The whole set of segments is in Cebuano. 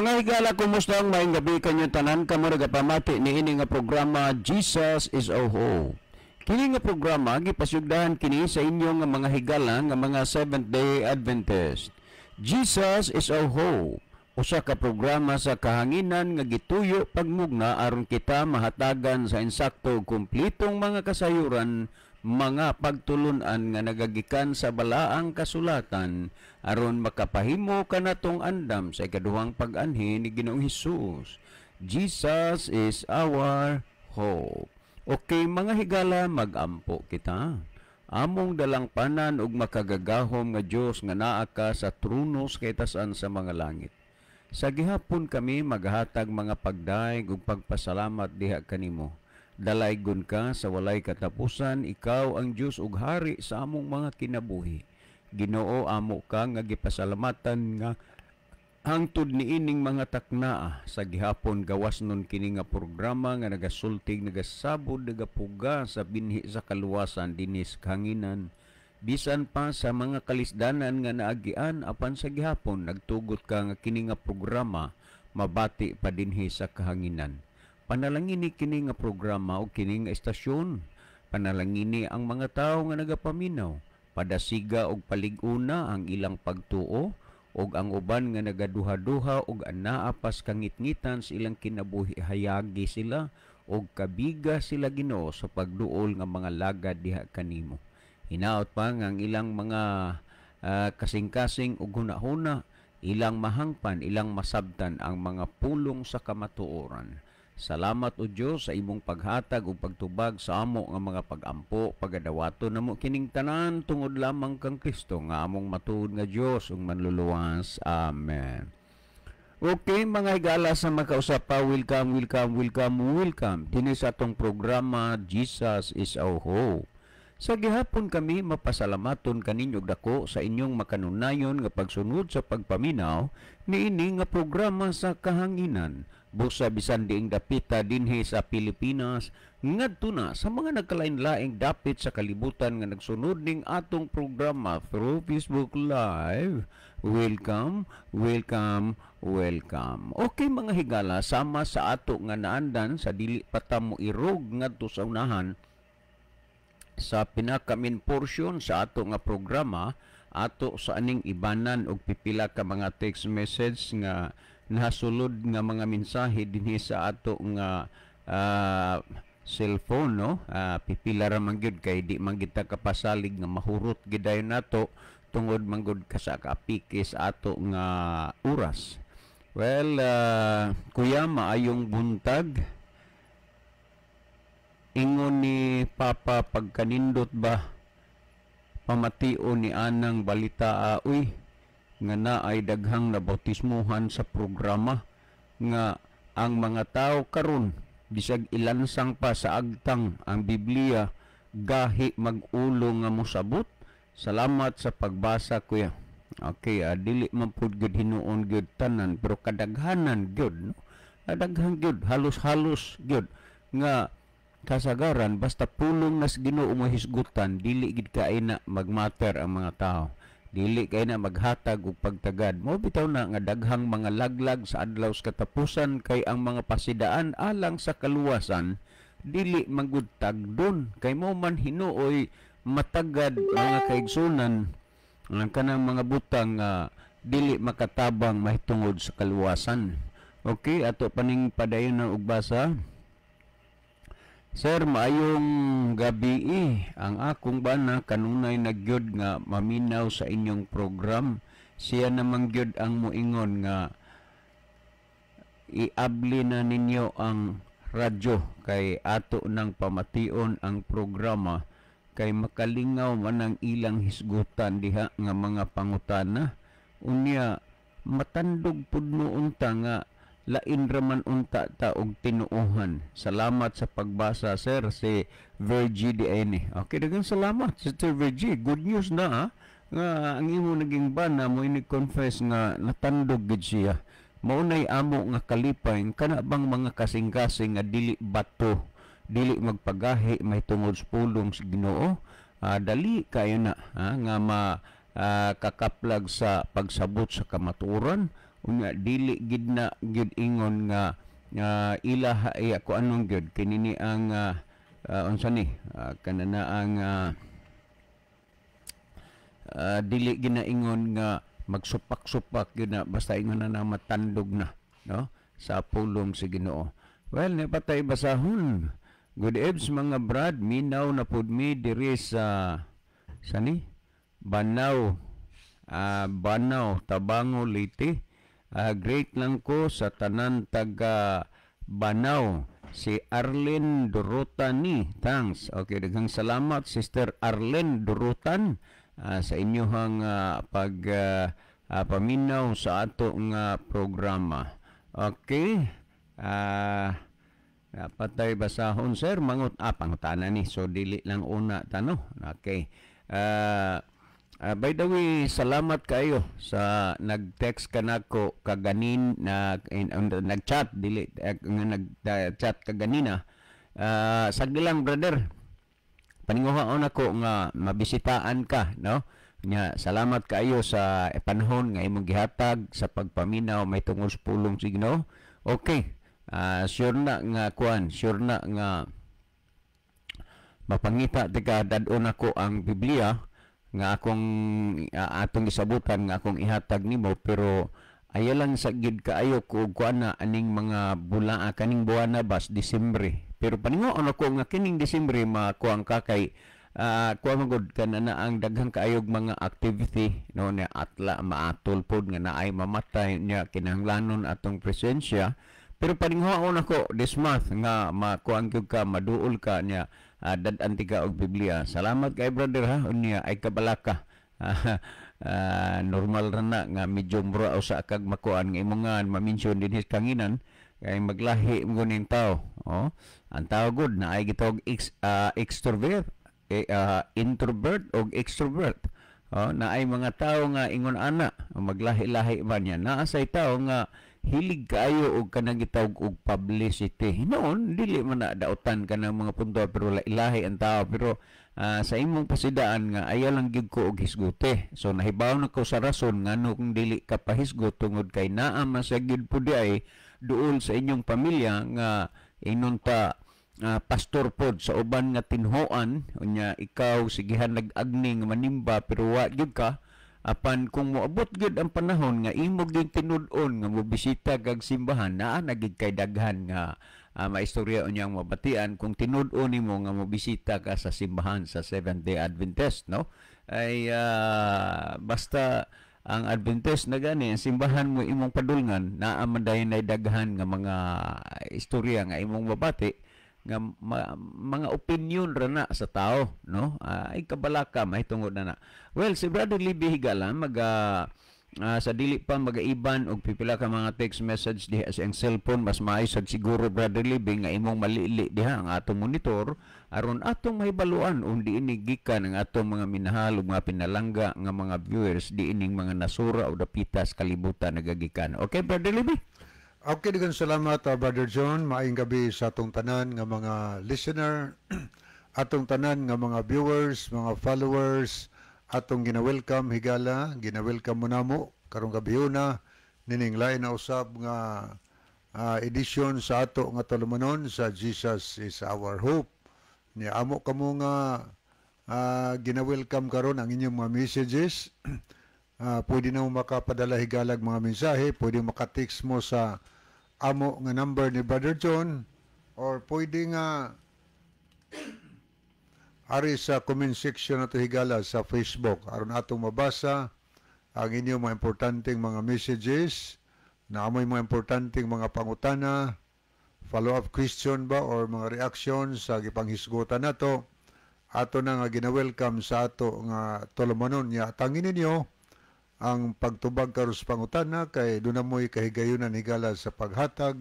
Mga higala, kumusta ang maayong gabi kanyong tanan kamo nagapamati niini nga programa, Jesus is Our Hope. Kini nga programa gipasyugdahan kini sa inyong nga mga higala nga mga Seventh Day Adventist. Jesus is Our Hope. Usa ka programa sa kahanginan nga gituyo pagmugna aron kita mahatagan sa insakto ug kumplitong mga kasayuran, mga pagtulunan nga nagagikan sa balaang kasulatan aron makapahimo kanatong andam sa ikaduhang pag-anhi ni Ginoong Hesus. Jesus is our hope. Okay, mga higala, magampo kita. Among dalangpanan ug makagagahom nga Dios nga naa ka sa trono sa kaitasan sa mga langit. Sa gihapon kami maghatag mga pagdayeg ug pagpasalamat diha kanimo. Dalaygon ka sa walay katapusan, ikaw ang Dios ug hari sa among mga kinabuhi. Ginoo, amo ka nga gipasalamatan nga hangtod niining mga taknaa sa gihapon gawas nun kini nga programa nga nagasultig, nagasabod, nagapuga sa binhi sa kaluwasan dinhi sa kahanginan. Bisan pa sa mga kalisdanan nga naagian, apan sa gihapon nagtugot ka nga kini nga programa mabati pa dinhi sa kahanginan. Panalangini kini nga programa o kini nga estasyon. Panalangini ang mga tawo nga nagapaminaw. Padasiga og palig-una ang ilang pagtuo og ang uban nga nagaduha-duha og anaa pas kangitngitan sa ilang kinabuhi, hayagi sila og kabiga sila, Ginoo, sa pagduol nga mga lagad diha kanimo. Hinaot pa nga ang ilang mga kasing-kasing ug hunahuna ilang mahangpan, ilang masabtan ang mga pulong sa kamatuoran. Salamat, o Dios, sa imong paghatag ug pagtubag sa amo nga mga pag-ampo. Pagadawaton namo kining tanan tungod lamang kang Kristo nga among matuod nga Dios ug manluluwas. Amen. Okay, mga higala sa makausap pa, welcome, welcome, welcome, welcome dinhi sa atong programa, Jesus is Our Hope. Sa gihapon kami mapasalamaton kaninyo dako sa inyong makanunayon nga pagsunod sa pagpaminaw niini nga programa sa kahanginan. Busa bisan diing dapita dinhi sa Pilipinas ngadto na sa mga nagkalain-laing dapit sa kalibutan nga nagsunod ning atong programa through Facebook Live. Welcome, welcome, welcome. Okay, mga higala, sama sa ato nga naandan sa dili pa ta mo irog ngadto sa unahan sa pinaka main portion sa ato nga programa, ato sa aning ibanan og pipila ka mga text message nga nasulod nga mga mensahe dinhi sa ato nga cellphone, no? Pipila ra man gyud kay di man kita kapasalig nga mahurot gid dayon nato tungod man gud ka sa kaapiki sa ato nga oras. Well, kuya, maayong buntag. Ingon ni Papa, pagkanindot ba pamation ni anang balita, uy, nga naay daghang nabautismuhan sa programa, nga ang mga tao karon bisag ilansang pa sa agtang ang Biblia, gahi mag-ulo nga mosabot. Salamat sa pagbasa, kuya. Okay, dili man pud gyud hinuon gyud tanan, pero kadaghanan gyud, no? Daghan gyud, halos-halos gyud nga kasagaran basta pulong nas Ginoo mo hisgutan, dili gid kay na magmatter ang mga tao, dili kay na maghatag og pagtagad. Mo bitaw na nga daghang mga laglag sa adlaw sa katapusan kay ang mga pasidaan alang sa kaluwasan dili manggud tagdon kay mo man hinuoy matagad, mga kaigsunan, ang kanang mga butang nga dili makatabang mahitungod sa kaluwasan. Okay, ato paning padayon ng ugbasa. Sir, maayong gabi. Ang akong bana kanunay nagyod nga maminaw sa inyong program. Siya namang gyud ang muingon nga iabli na ninyo ang radyo kay ato nang pamation ang programa kay makalingaw man ang ilang hisgutan diha nga mga pangutana. Unya matandog pud mo unta nga lain raman unta ta og tinuohan. Salamat sa pagbasa, sir. Si Virgie di. Okay, daghang salamat, Sister Virgie. Good news na ha? Nga ang imo naging bana mo ini-confess nga natandog gid siya. Maunay amo nga kalipay kana bang mga kasing-kasing nga dili bato, dili magpagahi mahitungod sa pulong sa Ginoo. Dali kayo na ha, nga ma kakaplag sa pagsabot sa kamatuoran. Unya dili gid na gid ingon nga ila ay ako anong gyud kini ni ang unsa ni kanana ang dili ginaingon nga magsupak-supak gyud na, basta ingon na na matandog na, no, sa pulong sa Ginoo. Well, ni patay basahon. Good eves, mga brad, minaw na pud mi diri sa sani Banaw, Banaw, Tabango, Leyte. Great lang ko sa tanan taga Banaw, si Arlene Durutan ni. Thanks. Okay, daghang salamat, Sister Arlene Durutan, sa inyong pag paminaw sa ato nga programa. Okay. Patay basahon, sir, mangut pangutana ni, so dili lang una tano. Okay. By the way, salamat kayo sa nag-text ka nako kaganin na nag-chat, dili nga nag-chat kaganina. Sagdi lang, brother. Paninguhaon ako nga mabisitaan ka, no? Nya salamat kaayo sa panahon nga imong gihatag sa pagpaminaw may tungod sa pulong sa Ginoo. Okay. Sure na nga kuan, sure na nga mapangita tika dad-on ako ang Biblia nga akong atong gisabutan nga akong ihatag nimo, pero ayaw lang sa gid kaayo ko kuan na aning mga bula, kaning buwan na bas Disembre, pero paningoon ako nga kining Disembre makuang ka kay kuha man gud kana na ang daghang kaayog mga activity, no, nya atla maatol pod nga naay mamatay nya kinahanglanon atong presensya, pero paningoon ako this month nga makuang gyud ka, maduol ka nya dad-an ka og Biblia. Salamat kay brother ha, unya ay kabalaka. Normal ra na nga medyo mura usa kag makuan nga imong nga ma-mention dinhi sa kanginan kay maglahi mo ning tao. Oh, ang tao gud na ay gitawag extrovert, introvert og extrovert. Oh, na ay mga tao nga ingon ana, maglahi-lahi man yan. Naa say tao nga hilig kaayo og kanang gitawag og publicity. Noon dili man na dautan kanang mga punto, pero lahi ang tao, pero sa imong pasidaan nga ayaw lang gyud ko og hisgote. So nahibaw na ko sa rason ngano kung dili ka pahisgot tungod kay naa man sa gyud pud ay duol sa inyong pamilya nga inunta pastor pod sa uban nga tinhoan, unya ikaw sigihan nag-agni nga manimba pero wa gyud ka. Apan kung moabot gyud ang panahon nga imo gyud tinud-on nga mobisita kag simbahan, naa na gyud kay daghan nga maistorya unyang mabatian kung tinud-on nimo nga mobisita ka sa simbahan sa Seventh Day Adventist, no? Ay basta ang Adventist na gani ang simbahan mo imong padulngan, naa man dayon nay daghan nga mga istorya nga imong mabati nga mga opinion ra na sa tao, no? Ay kabalaka mahitungod na na. Well, si Brother Libby Higala maga sa dili pa magaiban og pipila ka mga text message diha sa iyang cellphone, mas maayo sad siguro, Brother Libby, nga imong malili diha ang atong monitor aron atong mahibaluan ung diini gikan ang atong mga minahal ug mga pinalangga nga mga viewers diining mga nasura o dapita sa kalibutan nagagikan. Okay, Brother Libby? Okay, daghang salamat, Brother John. Maayong gabi sa atong tanan nga mga listener, atong tanan nga mga viewers, mga followers, atong gina-welcome higala, gina-welcome mo namo karong gabi na nining lain na usab nga edisyon sa ato nga tulumanon sa Jesus Is Our Hope. Ni amo kamo nga gina-welcome karon ang inyong mga messages. Pwede na mo makapadala higalag mga mensahe, pwede maka-text mo sa amo nga number ni Brother John or pwede nga ari sa comment section nato higala sa Facebook aron atong mabasa ang inyong mga importanteng mga messages na amoy mga importanteng mga pangutana, follow-up question ba or mga reaction sa gipanghisgutan nato. Ato na nga gina-welcome sa ato nga tulumanon niya. Tangin ninyo ang pagtubag karon sa pangutana kay doon na mo'y kahigayunan higala sa paghatag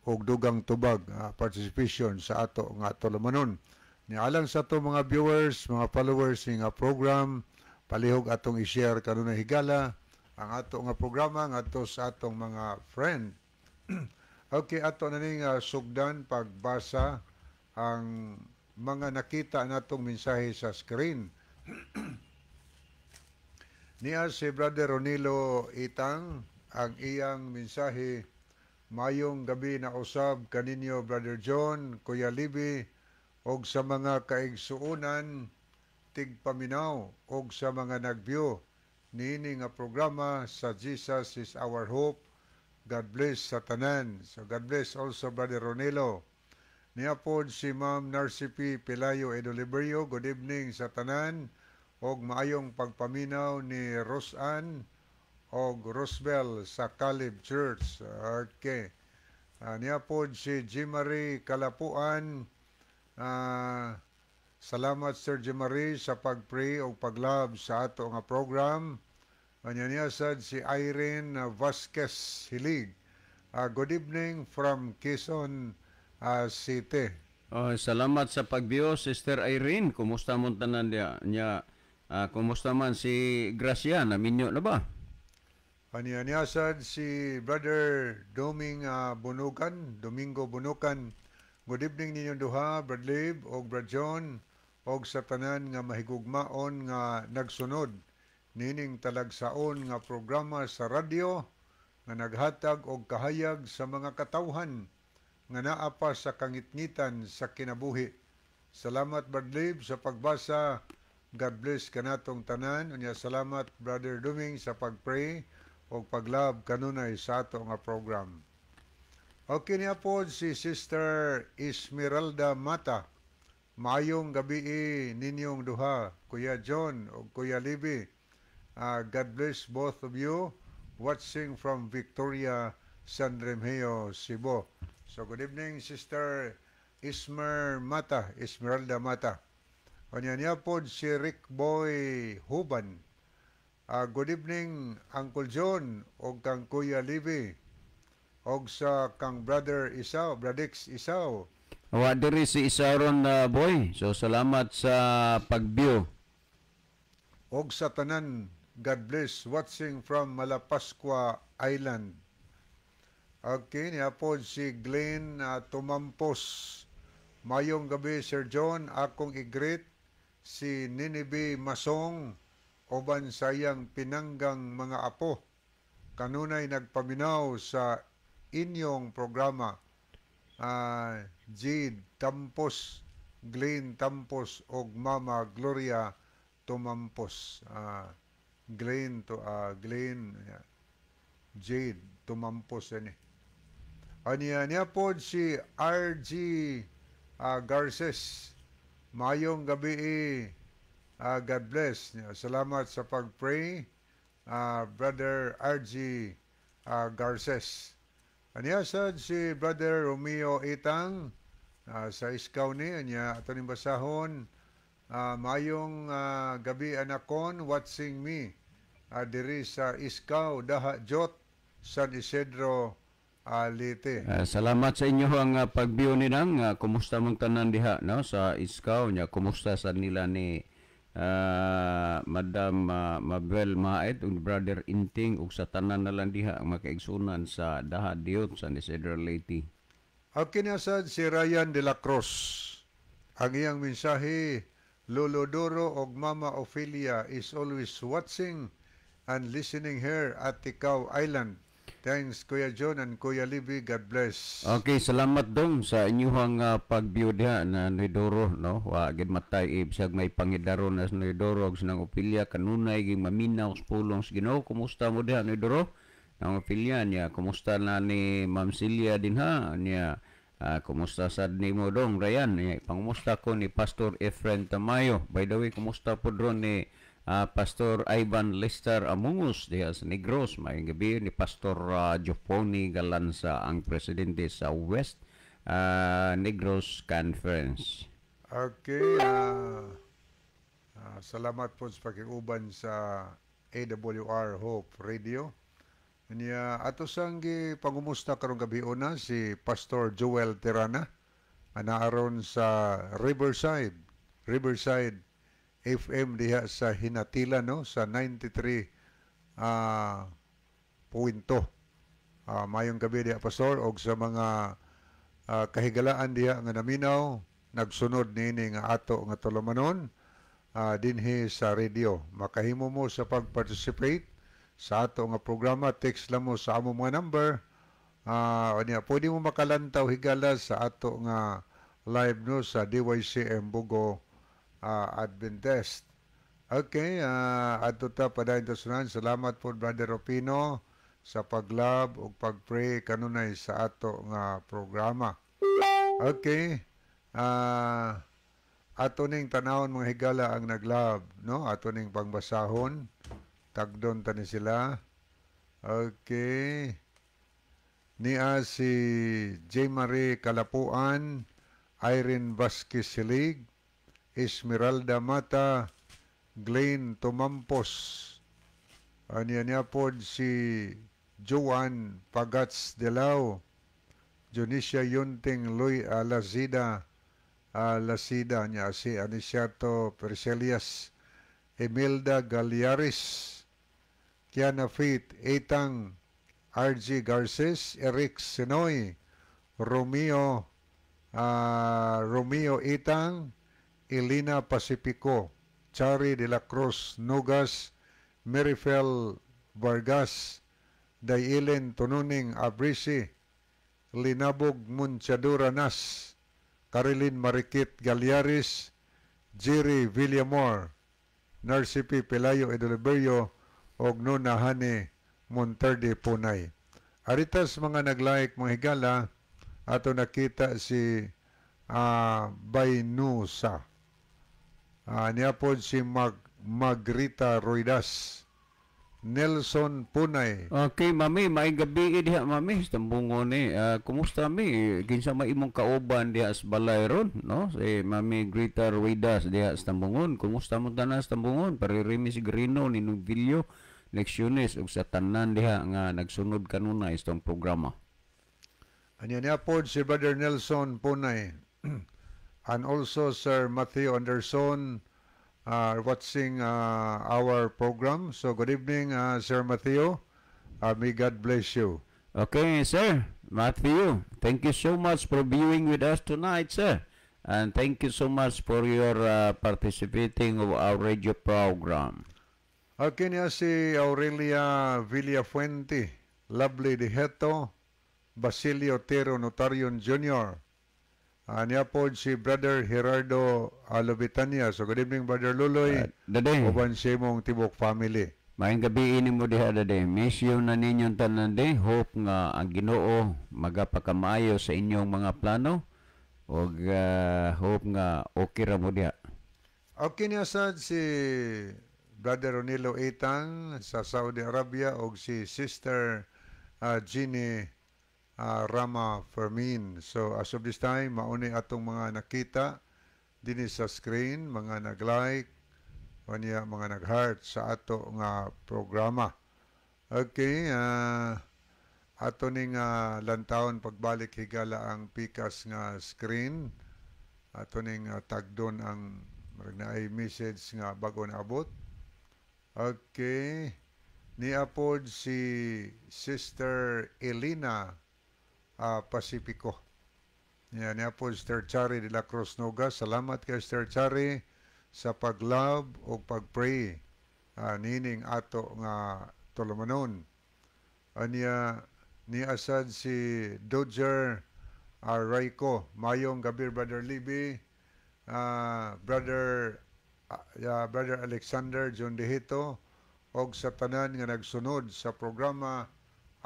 og dugang tubag, participation sa ato nga tulumanon. Ni alang sa ato mga viewers, mga followers nga program, palihog atong i-share kanunay higala ang ato nga programa ngadto sa atong mga friend. Okay, ato na ning sugdan pagbasa ang mga nakita natong mensahe sa screen. Niya si Brother Ronilo Itang, Ang iyang mensahe, "Mayong gabi na usab kaninyo, Brother John, Kuya Libby, og sa mga kaigsuonan tigpaminaw og sa mga nag-view niini nga programa sa Jesus is Our Hope. God bless sa tanan." So God bless also, Brother Ronelo. Niya pod si Ma'am Narcy P. Pelayo Edoliberio. "Good evening sa tanan og maayong pagpaminaw ni Rosan og Rosbel sa Caleb Church." Okay. Niya pod si Jimmarie Kalapuan. "Salamat, Sir Jimmarie, sa pag-pray og pag-love sa ato nga program." Anya niya sad si Irene Vasquez Hilig. "Good evening from Quezon City." Oh, salamat sa pag-view, Sister Irene. Kumusta mo tanan diya? Nya, kumusta man si Gracia? Naminyo na ba? Anya niya sad si Brother Doming Bunukan, Domingo Bunukan. "Good evening ninyong duha, Brad Lib og Brad John, og sa tanan nga mahigugmaon nga nagsunod nining talagsaon nga programa sa radyo nga naghatag og kahayag sa mga katawhan nga naa pa sa kangitngitan sa kinabuhi. Salamat, Brad Lib, sa pagbasa. God bless kanatong tanan." Unya salamat, Brother Duming, sa pag-pray og pag-love kanunay sa ato nga program. Okay, niya po si Sister Esmeralda Mata. "Maayong gabi ninyong duha, Kuya John o Kuya Libby. God bless both of you, watching from Victoria, San Remigio, Cebu." So good evening, Sister Ismer Mata, Esmeralda Mata. Unya niya po si Rick Boy Huban. "Good evening, Uncle John og kang Kuya Libby og sa kang Brother Isaw, Bradix Isaw." Wa diri si Isaron na boy. So salamat sa pag-view. "Og sa tanan, God bless, watching from Malapascua Island." Okay, niya po si Glenn Tumampos. "Mayong gabi, Sir John, akong i-greet si Ninibe Masong uban sa iyang pinanggang mga apo. Kanunay nagpaminaw sa inyong programa. Jade Tampos, Glenn Tampos og Mama Gloria Tumampos." Glenn to Glenn, yeah. Jade Tumampos ini. Anya niya po si RG Garces. "Mayong gabi, God bless." Salamat sa pag-pray, Brother RG Garces. Anya sad si Brother Romeo Itang sa Iskaw ni anya ato ning basahon. "Mayong gabi anakon, watching me diri sa Iskaw, Daha Jot, San Isidro, Leyte." Salamat sa inyo ang pag-view ninang. Kumusta mong tanan diha, no, sa Iskaw nya? Kumusta sa nila ni Madam Mabel Maet ug Brother Inting ug sa tanan na lang diha ang makaigsunan sa Daha Diot, San Isidro, Leyte. Ang kinasad si Ryan de la Cruz. Ang iyang mensahe, "Lolo Doro og Mama Ophelia is always watching and listening here at Ticao Island. Thanks, Kuya John and Kuya Libby. God bless." Okay, salamat dong sa inyuhang pag-view diha na Noidoro, no. Wa gid matay bisag may pangidaron na sa Noidoro ug sinang Ophelia, kanunay ging maminaw sa pulong sa Ginoo. Kumusta mo diha, Noidoro? Nang Ophelia niya, kumusta na ni Ma'am Celia dinha niya? Kumusta sad nimo dong Ryan? Niya, pangumusta ko ni Pastor Efren Tamayo. By the way, kumusta po dron ni Pastor Ivan Lester Amungus diha sa Negros? Maayong gabi ni Pastor Joponi Galanza, ang presidente sa West Negros Conference. Okay. Salamat po sa pakiuban sa AWR Hope Radio. Niya ato sang pangumusta karong gabi una si Pastor Joel Tirana anaaron sa Riverside FM diha sa Hinatila, no, sa 93 punto. Mayong gabi diha, Pastor, og sa mga kahigalaan diha nga naminaw, nagsunod niini nga ato nga tulumanon dinhi sa radio. Makahimo mo sa pag-participate sa ato nga programa. Text lang mo sa amo mga number. Niya, pwede mo makalantaw, higala, sa ato nga live, no, sa DYCM Bogo Adventist. Okay, adto ta padayon ta. Salamat po, Brother Opino, sa pag-love ug pag-pray kanunay sa ato nga programa. Okay. Ato ning tanawon, mga higala, ang nag-love, no? Ato ning pangbasahon. Tagdon ta ni sila. Okay. Nia si J. Marie Kalapuan, Irene Vasquez Silig, Esmeralda Mata, Glenn Tumampos. Aniya niya pod si Joan Pagats Delao, Junisia Yunting Luy Lazida, Lasida niya si Aniciato Perselias, Emilda Galiaris, Kiana Faith Etang, RG Garces, Eric Sinoy, Romeo Itang, Elena Pacifico, Chari de la Cruz Nogas, Marifel Vargas, Dayelen Tununing Abrisi, Linabog Munchadura Nas, Carilyn Marikit Galiaris, Jerry Villamor, Narcipi Pelayo Edoliberio, og Nona Hani Monterde Punay. Aritas mga nag-like, mga higala, ato nakita si Baynusa. Niya po si Magrita Roidas. Nelson Punay. Okay, mami, maayong gabi diha, mami, sa Tambungon ni. Kumusta, mi? Kinsa may imong kauban diha sa balay ron, no? Si Mami Grita Ruidas diha sa Tambungon. Kumusta mo tanan sa Tambungon? Paririmi si Grino ni Novillo, Leksyones ug sa tanan diha nga nagsunod kanunay sa programa. Anya niya po si Brother Nelson Punay. And also Sir Matthew Anderson are watching our program. So good evening, Sir Matthew. May God bless you. Okay, sir. Matthew, thank you so much for viewing with us tonight, sir. And thank you so much for your participating of our radio program. Okay niya si Aurelia Villafuente, Lovely Diheto, Basilio Tero Notarion Jr. Niya po si Brother Gerardo Alobitania. So good evening, Brother Luloy. Dade, Uban sa imong tibok family. Maayong gabi ini mo diha, dade. Miss you na ninyong tanan de. Hope nga ang Ginoo magapakamayo sa inyong mga plano. Og hope nga okay ra mo diha. Okay niya sad si Brother Ronilo Itang sa Saudi Arabia og si Sister Jeannie Rama Fermin. So as of this time, mauni atong mga nakita dinhi sa screen, mga nag-like, unya mga nag-heart sa ato nga programa. Okay, ato ning lantawon pagbalik, higala, ang pikas nga screen. Ato ning tagdon ang murag naay message nga bago naabot. Okay. Niapod si Sister Elena Pacifico. Yan, niapod Sister Chari de la Cruz Noga. Salamat kay Sister Chari sa pag-love o pag-pray nining ato nga tulumanon. Anya ni asad si Dodger Raiko. Mayong gabi, Brother Libby, Brother Alexander John Dehito og sa tanan nga nagsunod sa programa,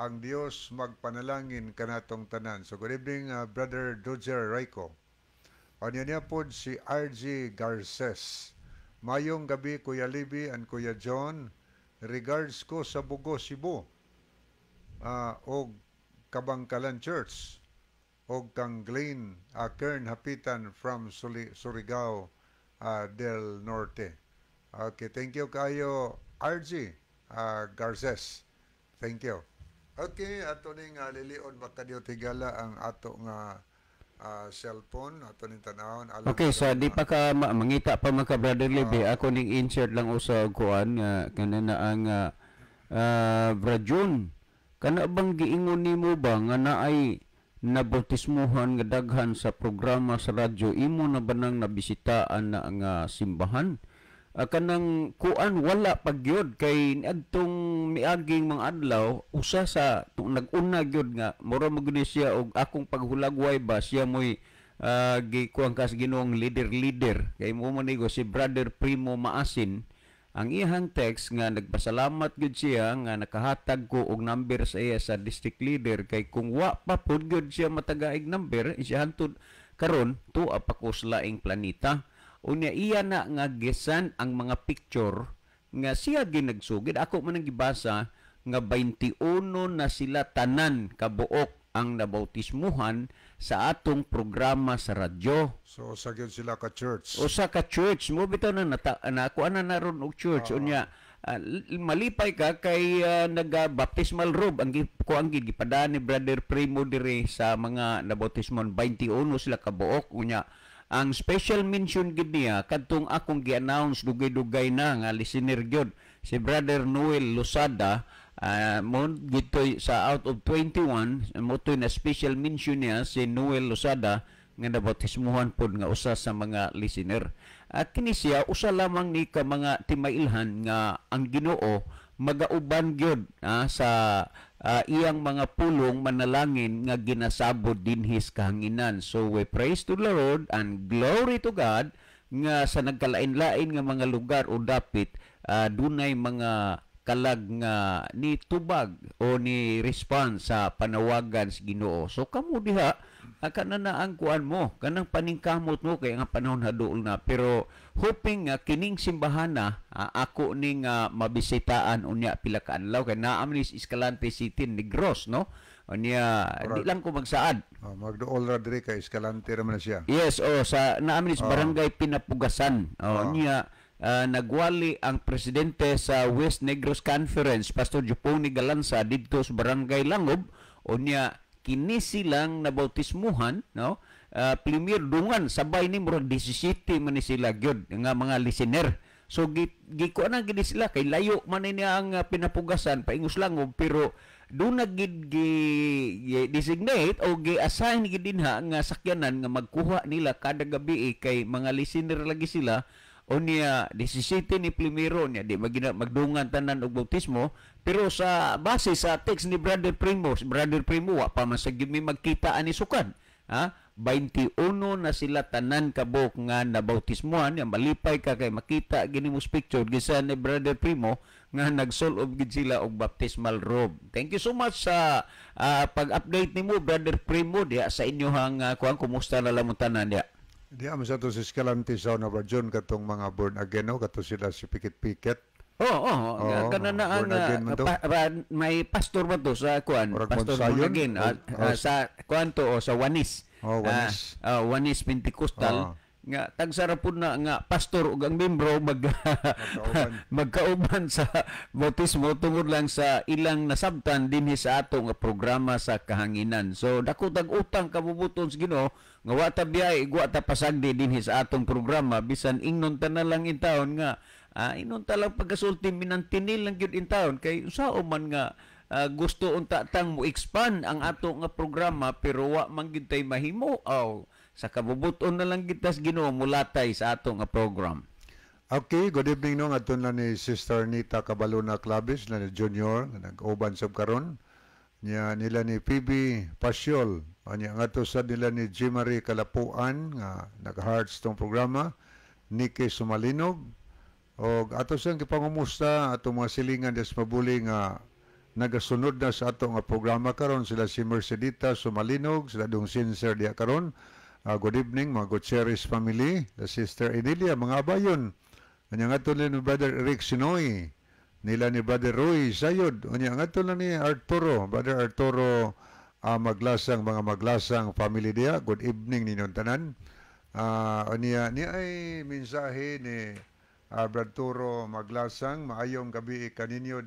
ang Dios magpanalangin kanatong tanan. So good evening, Brother Dodger Raiko. Anya niya pod si RG Garces. Mayong gabi, Kuya Libby and Kuya John. Regards ko sa Bugo, Cebu. Og Kabangkalan Church og kang Glenn Kern Hapitan from Surigao del Norte. Okay, thank you kayo, RG Garces. Thank you. Okay, ato ning lilion makadiyot, higala, ang ato nga cellphone ato ning tanawon alang Okay, sa di pa ka mangita pa man ka, Brother Libby, ako ning insert lang usa og kuan nga kanana ang Brajun. Kana bang giingon nimo ba nga naay nabautismuhan nga daghan sa programa sa radyo, imo na ba nang nabisitaan na nga simbahan? Kanang kuan, wala pa gyud kay adtong miaging mga adlaw, usa sa nag-una gyud nga mura mo gyud ni siya og akong paghulagway ba, siya mo'y gikuan kas Ginoong leader leader kay mo man si Brother Primo Maasin. Ang iyang text nga nagpasalamat gyud siya nga nakahatag ko og number sa iya sa district leader, kay kung wa pa pud gyud siya matagaig number siya hantod karon, tuwa pa ko sa laing planeta. Unya iya na nga gisan ang mga picture nga siya ginagsugid, ako man ang gibasa nga 21 na sila tanan kabuok ang nabautismuhan sa atong programa sa radyo. So usa gyud sila ka church. Usa ka church mo bitaw na nata, na kuan na naron og church. Unya malipay ka kay naga baptismal robe ang kuan gid gipadaan ni Brother Primo dire sa mga nabautismon, 21 sila kabuok. Unya ang special mention gid niya kadtong akong gi-announce dugay-dugay na nga listener gyud si Brother Noel Losada, mo gitoy sa out of 21 mo na special mention niya si Noel Losada nga nabautismuhan pod nga usa sa mga listener. At kini siya usa lamang ni ka mga timailhan nga ang Ginoo magauban gyud sa iyang mga pulong manalangin nga ginasabod dinhi sa kahanginan. So we praise to the Lord and glory to God nga sa nagkalain-lain nga mga lugar o dapit, dunay mga kalag nga ni tubag o ni response sa panawagan sa Ginoo. So kamo diha, kana na ang kuan mo, kanang paningkamot mo kay nga panahon haduol na, pero hoping nga kining simbahana ako ning mabisitaan unya pila ka adlaw kay naa man ni Escalante City, Negros, no? Unya di lang ko magsaad. Oh, magduol ra diri kay Escalante ra man na siya. Yes, oh, sa naa man ni sa Barangay Pinapugasan. Oh, niya nagwali ang presidente sa West Negros Conference, Pastor Juponi Galanza, didto sa Barangay Langob. Unya kini silang nabautismuhan, no? Premier dungan sabay ni murag 17 man ni sila gyud nga mga listener. So gikuan na gid sila kay layo man ni niya ang Pinapugasan paingos Langob, pero doon na gid gi designate o gi-assign gid dinha nga sakyanan nga magkuha nila kada gabi, kay mga listener lagi sila. Unya 17 ni primero niya di magina magdungan tanan og bautismo, pero sa base sa text ni Brother Primo, si Brother Primo wa pa man sa gyud mi magkita ani sukad, ha, 21 na sila tanan kabuk nga nabautismohan. Ya malipay ka kay makita gini mo picture gisan ni Brother Primo nga nagsulob gid sila og baptismal robe. Thank you so much sa pag-update nimo, Brother Primo, diha sa inyohang kuan. Kumusta na lang mo tanan diha? Di man sa to si Escalante sa una ba John, katong mga born again, no, kato sila si Pikit-Pikit. Oo, kana na ang Born again man to. May pastor ba to sa kuan? Murag Pastor Monsayon? born again sa kuan to o sa Wanis. Oh, Wanis. Wanis Pentecostal. Nga tagsara pud na nga pastor ug ang membro Magkauban. magkauban sa bautismo tungod lang sa ilang nasabtan dinhi sa ato nga programa sa kahanginan. So dako tag utang kabubuton sa Ginoo nga wa ta biyahe, wa ta pasagdi dinhi sa atong programa, bisan ingnon ta na lang in taon nga ingnon ta lang pagkasulti, minantinil lang gyud in taon kay usao man nga gusto unta tang mo expand ang ato nga programa, pero wa man gyud tay mahimo. Aw, sa kabubuton na lang kita sa Ginoo mulatay sa ato nga program. Okay, good evening, no, ngadto na ni Sister Nita Cabalona Clavis na ni Junior nga nag-uban sab karon. Nya nila ni PB Pasiol. Anya ngadto sa nila ni Jimary Kalapuan nga nag-hearts tong programa, Nikki Sumalinog. Og ato siyang gipangumusta atong mga silingan des mabuli nga nagasunod na sa ato nga programa karon, sila si Mercedita Sumalinog, sila dong sincere diha karon. Good evening mga Gutierrez family, the Sister Emilia, mga abayon. Unya ngadto ni Brother Eric Sinoy, nila ni Brother Roy Sayod. Unya ngadto na ni Arturo, Brother Arturo Maglasang, mga Maglasang family diha. Good evening ninyong tanan. Unya ni ay mensahe ni Brother Arturo Maglasang, maayong gabi kaninyo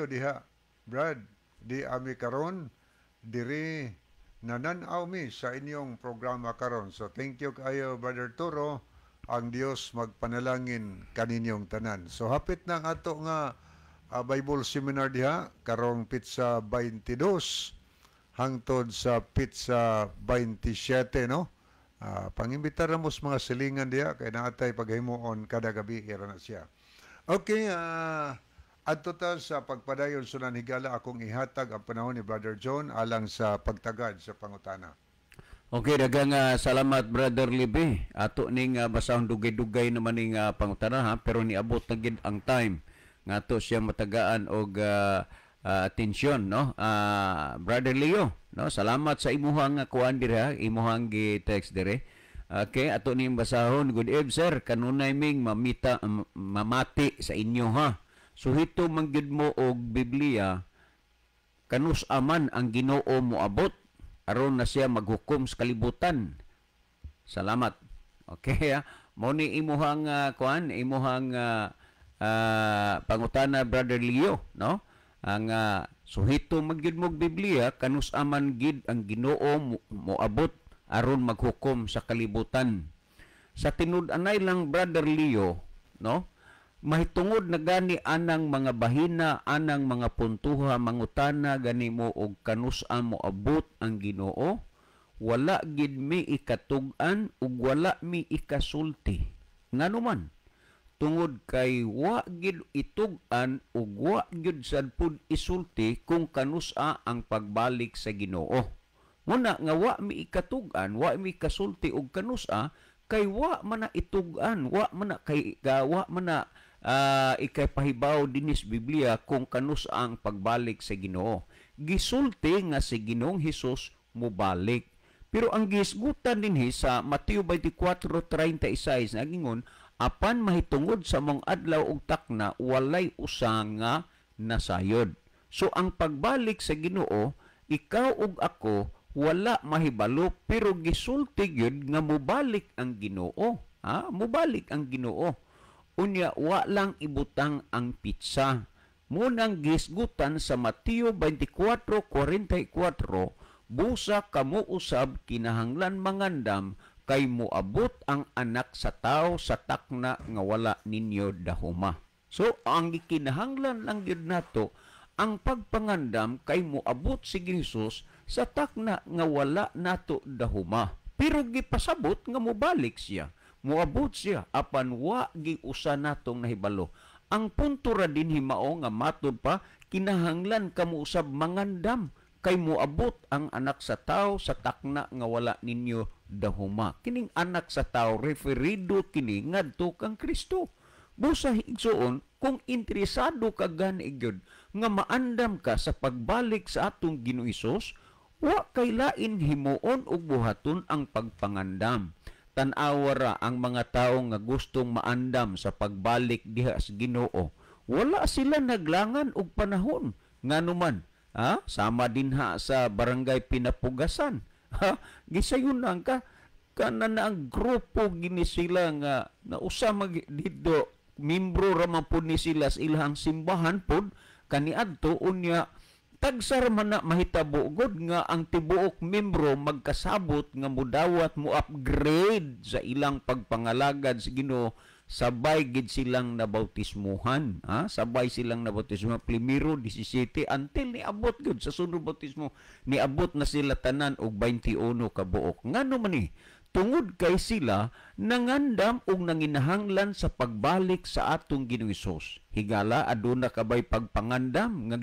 diha. Brad, di ami karon diri nanan-aw mi sa inyong programa karon. So thank you kayo, Brother Turo. Ang Dios magpanalangin kaninyong tanan. So hapit na ang ato nga Bible seminar diha karong petsa 22 hangtod sa petsa 27, no? Pangimbitar na mo sa mga silingan diya kay naatay paghimuon kada gabi ira na siya. Okay, adto ta sa pagpadayon, sunan higala, akong ihatag ang panahon ni Brother John alang sa pagtagad sa pangutana. Okay, daghang salamat, Brother Libe. Ato ning basahon, dugay-dugay naman ning pangutana ha, pero niabot na gid ang time nga ato siya matagaan og atensyon, no. Brother Leo, no, salamat sa imuhang kuan diri ha, imuhang gi-text dire. Okay, ato ning basahon. "Good eve, sir. Kanunay ming mamita mamati sa inyo ha. Suhito man gyud mo og Biblia kanus aman ang Ginoo moabot aron na siya maghukom sa kalibutan. Salamat." Okay, ha? Mo ni imuhang kuan, imuhang pangutana, Brother Leo, no? Ang suhito man gyud mo og Biblia kanus aman gid ang Ginoo moabot aron maghukom sa kalibutan. Sa tinud-anay lang, Brother Leo, no? Mahitungod na gani anang mga bahina, anang mga puntuha, mangutana gani mo og kanus-a moabot ang Ginoo, wala gid mi ikatug-an ug wala mi ikasulti. Ngano man? Tungod kay wa gid itug-an ug wa gid sad pud isulti kung kanus-a ang pagbalik sa Ginoo. Muna nga wa mi ikatug-an, wa mi ikasulti og kanus-a kay wa man na itug-an, wa man na kay ka, wa man na ikapahibaw dinis Biblia kung kanus-a ang pagbalik sa Ginoo. Gisulti nga si Ginoong Hesus mobalik. Pero ang gisgutan dinhi sa Mateo 24:36 nagingon, apan mahitungod sa mong adlaw ug takna walay usa nga nasayod. So ang pagbalik sa Ginoo, ikaw ug ako wala mahibalo, pero gisulti gyud nga mobalik ang Ginoo. Ha? Mobalik ang Ginoo. Unya wa lang ibutang ang pitsa. Munang gisgutan sa Mateo 24:44, busa kamo usab kinahanglan mangandam kay moabot ang Anak sa Tao sa takna nga wala ninyo dahuma. So ang gikinahanglan lang gyud nato ang pagpangandam kay moabot si Jesus sa takna nga wala nato dahuma. Pero gipasabot nga mobalik siya. Moabot siya apan wa giusa natong nahibalo. Ang punto ra dinhi mao nga matud pa kinahanglan kamo usab mangandam kay moabot ang Anak sa Tao sa takna nga wala ninyo dahuma. Kining Anak sa Tao, referido kini ngadto kang Kristo. Busa igsuon, kung interesado ka gani gyud nga maandam ka sa pagbalik sa atong Ginoo Hesus, wa kay lain himuon og buhaton ang pagpangandam. Tan-awa ra ang mga tawo nga gustong maandam sa pagbalik diha sa Ginoo. Wala sila naglangan og panahon. Ngano man, ha? Sama dinha sa Barangay Pinapugasan. Ha? Gisayon lang ka kana na ang grupo gini sila nga nausa mag didto, membro ra man pud ni sila sa ilahang simbahan pud kaniadto. Unya tagsa ra man na mahitabo gud nga ang tibuok membro magkasabot nga mudawat, mo upgrade sa ilang pagpangalagad sa Ginoo. Sabay gid silang nabautismuhan, ha? Sabay silang nabautismuhan primero 17 until niabot gud sa sunod bautismo, niabot na sila tanan og 21 ka buok. Ngano man ni? Tungod kay sila nangandam og nanginahanglan sa pagbalik sa atong Ginoong Hesus. Higala, aduna ka bay pagpangandam nga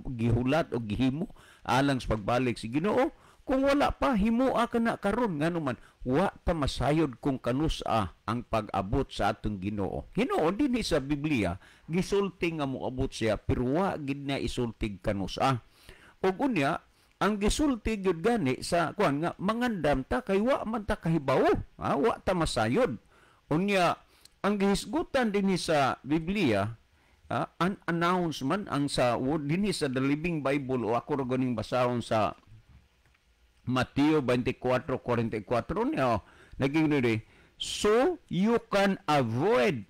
gihulat o gihimo alang sa pagbalik sa Ginoo? Kung wala pa, himoa ka na karon. Ngano man, wa pa masayod kung kanus-a ang pag-abot sa atong Ginoo. Ginoo dinhi sa Biblia gisulti nga moabot siya, pero wa gid na isulti kanus-a. Ug unya ang gisulti gyud gani sa kuan nga mangandam ta kay wa man ta kahibawo, ha? Wa ta masayod. Unya ang gihisgutan dinhi sa Biblia, an announcement ang sa dinhi sa The Living Bible, o ako ra ganing basahon sa Mateo 24:44 niya, naging nuri, "So you can avoid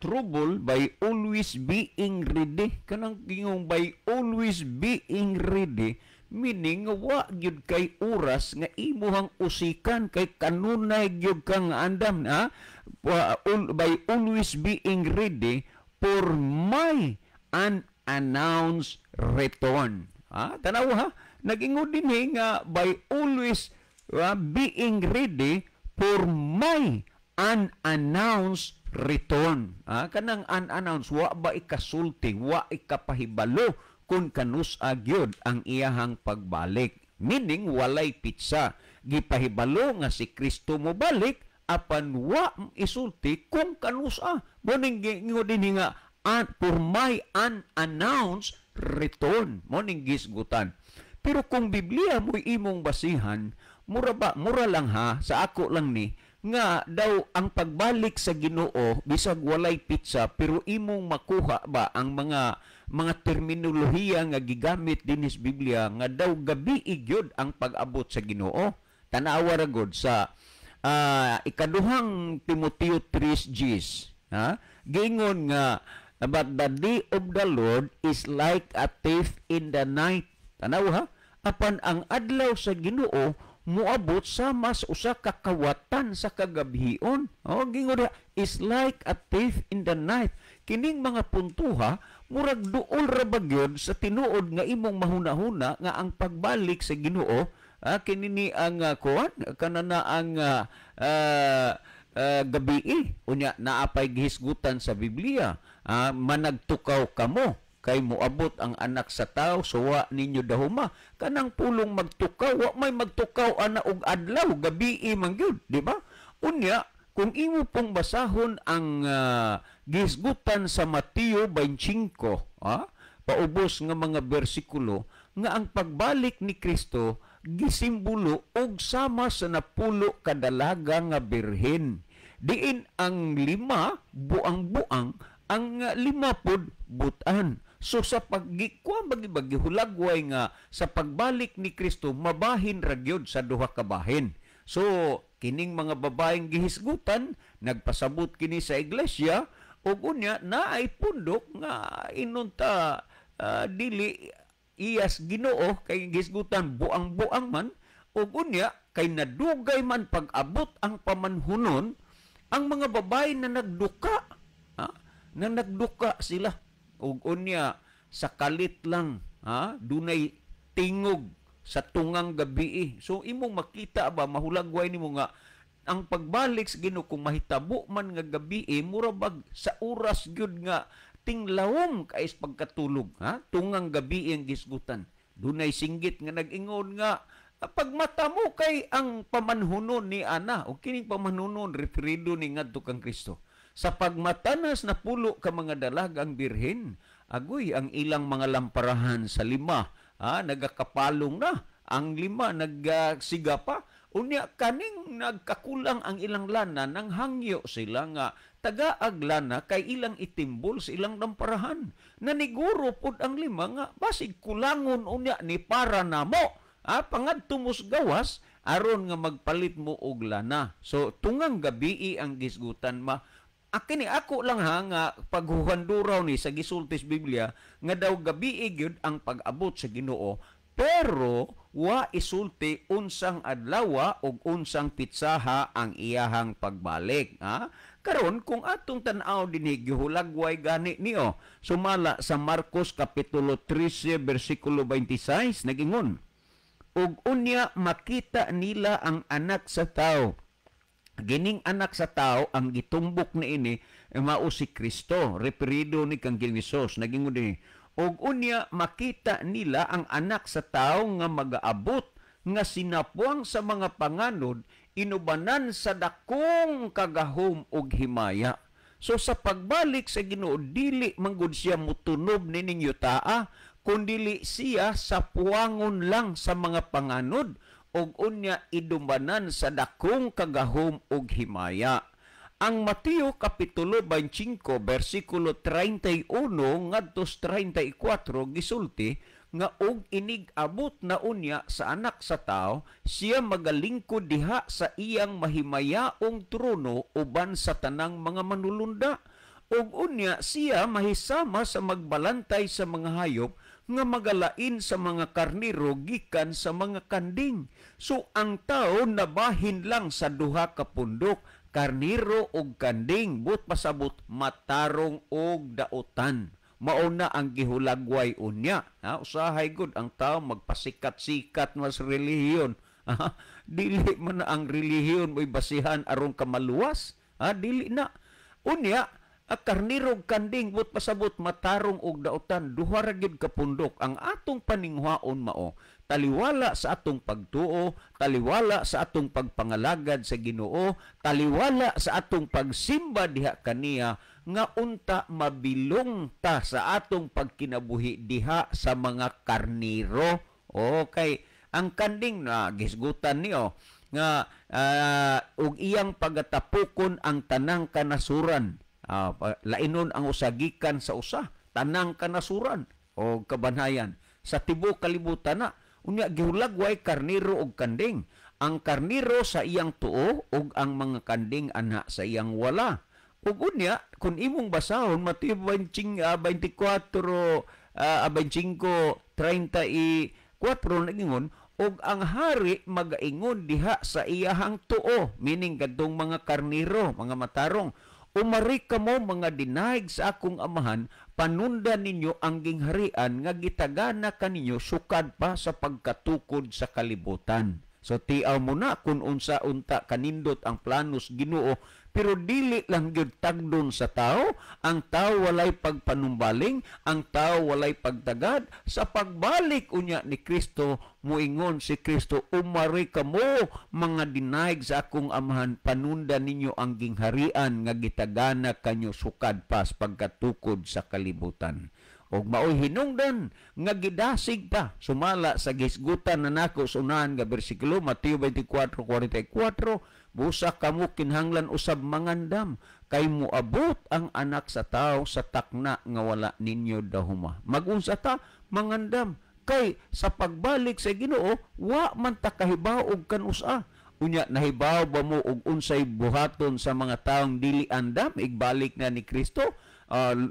trouble by always being ready." Kanang gingong by always being ready, meaning wa gyud kay oras nga imuhang usikan kay kanunay gyud kang andam na by always being ready for my unannounced return. Ha, tanaw ha, nagingon dinhi nga by always Being ready for my unannounced return. Kanang unannounced, wa ba ikasulti, wa ikapahibalo kung kanus-a gyud ang iyahang pagbalik. Meaning, walay pitsa. Gipahibalo nga si Kristo mobalik, apan wa isulti kung kanus-a. Mao ning giingon dinhi nga for my unannounced return. Mao ning gisgutan. Pero kung Biblia mo imong basihan, mura ba, mura lang ha, sa ako lang ni, nga daw ang pagbalik sa Ginoo bisag walay pitsa, pero imong makuha ba ang mga terminolohiya nga gigamit dinhi sa Biblia nga daw gabi gyud ang pag-abot sa Ginoo. Tanawa ra gud sa ikaduhang Timoteo 3:10, ha, giingon nga, "But the day of the Lord is like a thief in the night." Tanaw ha, apan ang adlaw sa Ginoo moabot sama sa usa ka kawatan sa kagabhion. Oh, gingon diha, is like a thief in the night. Kining mga puntuha, murag duol ra ba gyud sa tinuod nga imong mahuna-huna nga ang pagbalik sa Ginoo, kini ni ang kuan kanana ang gabii. Unya naapay gihisgutan sa Biblia, managtukaw kamo kay moabot ang Anak sa Tao suwa ninyo dahuma. Kanang pulong magtukaw, wa may magtukaw ana og adlaw, gabii man gyud, di ba? Unya kung imo pong basahon ang gisgutan sa Mateo 25, paubos nga mga bersikulo, nga ang pagbalik ni Kristo gisimbolo og sama sa 10 ka dalaga nga birhen. Diin ang 5 buang-buang, ang 5 pod butan. So sa paggikuan bagi-bagi hulagway nga sa pagbalik ni Kristo mabahin ra gyud sa duha ka bahin. So kining mga babaeng gihisgutan nagpasabot kini sa iglesia, ug unya naay pundok nga inunta dili iyas Ginoo kay gihisgutan buang-buang man, ug unya kay nadugay man pag-abot ang pamanhunon, ang mga babae na nagduka, ha? Na nagduka sila, ug unya sa kalit lang, ha, dunay tingog sa tungang gabii. So imong makita ba, mahulagway nimo nga ang pagbalik sa Ginoo kung mahitabo man nga gabii, mura bag sa oras gyud nga tinglawom kay pagkatulog, ha, tungang gabii ang gisgutan. Dunay singgit nga nag-ingon nga pagmata mo kay ang pamanhunon ni ana, o kining pamanhunon referido ni ngadto kang Kristo. Sa pagmatanas 10 ka mga dalagang birhen, agoy ang ilang mga lamparahan sa 5, ha, nagakapalong na, ang 5 nagsiga pa. Unya kaning nagkakulang ang ilang lana, nang hangyo sila nga tagaag lana kay ilang itimbol sa ilang lamparahan. Naniguro pod ang 5 nga basig kulangon unya ni para namo, ha, pangadto mos gawas aron nga magpalit mo og lana. So tungang gabii ang gisgutan ma. Akini ako lang ha nga paghuhanduraw ni sa gisultis Biblia nga daw gabii gyud ang pag-abot sa Ginoo, pero wa isulti unsang adlawa og unsang pitsaha ang iyahang pagbalik, ha? Karon kung atong tan-aw dinhi gihulagway gani niyo sumala sa Marcos kapitulo 13 bersikulo 26 nagingon, ug unya makita nila ang Anak sa Tao. Gining Anak sa Tao ang gitumbok niini mao si Kristo, referido ni kang Hesus. Nagingon dinhi, ug unya makita nila ang Anak sa Tao nga magaabot nga sinapuang sa mga panganod inubanan sa dakong kagahom ug himaya. So sa pagbalik sa Ginoo dili manggod siya motunob nining yutaa, kundili siya sa puwangon lang sa mga panganod ug unya idumanan sa dakong kagahom ug himaya. Ang Mateo kapitulo 25 bersikulo 31 ngadto 34 gisulti nga og inig-abot na unya sa Anak sa Tao, siya magalingkod diha sa iyang mahimayaong trono uban sa tanang mga manulunda. Ug unya siya mahisama sa magbalantay sa mga hayop nga magalain sa mga karniro gikan sa mga kanding. So ang tao nabahin lang sa duha ka pundok, karniro og kanding, but pasabot matarong og daotan. Mauna ang gihulagway unya. Ha, usahay gud ang tao magpasikat-sikat mas relihiyon. Dili man na ang relihiyon mo'y basihan aron ka maluwas. Ha, dili na. Unya, ang karniro ug kanding, but pasabot matarong og dautan, duha ra gyud ka pundok ang atong paninghuaon. Mao taliwala sa atong pagtuo, taliwala sa atong pagpangalagad sa Ginoo, taliwala sa atong pagsimba diha kaniya, nga unta mabilong ta sa atong pagkinabuhi diha sa mga karniro. Okay, ang kanding na gisgutan niyo nga og iyang pagatapukon ang tanang kanasuran. Lainon ang usagikan sa usa, tanang kanasuran o kabanhayan sa tibuok kalibutan na. Unya gihulagway karniro og kanding. Ang karniro sa iyang tuo ug ang mga kanding anha sa iyang wala. Ug unya kun imong basahon Mateo 24 25:34, nagingon og ang hari magaingon diha sa iyahang tuo, meaning kadtong mga karniro, mga matarong, "Umari kamo mga dinahig sa akong amahan, panundan ninyo ang gingharian nga gitagana kaninyo sukad pa sa pagkatukod sa kalibutan." So tiaw mo na kung unsa unta kanindot ang planos Ginoo, pero dili lang gyud tagdon sa tao. Ang tao walay pagpanumbaling, ang tao walay pagtagad sa pagbalik unya ni Kristo. Muingon si Kristo, "Umari kamo mga dinayg sa akong amahan, panundan ninyo ang gingharian nga gitagana kanyo sukad pa sa pagkatukod sa kalibutan." Og maoy hinungdan nga gidasig pa sumala sa gisgutan na nako sa unahan nga bersikulo, Mateo 24:44, "Busa kamo kinahanglan usab mangandam, kay moabot ang Anak sa Tao sa takna nga wala ninyo dahuma." Magunsa ta mangandam kay sa pagbalik sa Ginoo wa man ta kahibaw og kanusa. Unya nahibaw ba mo og unsay buhaton sa mga taong dili andam igbalik na ni Kristo?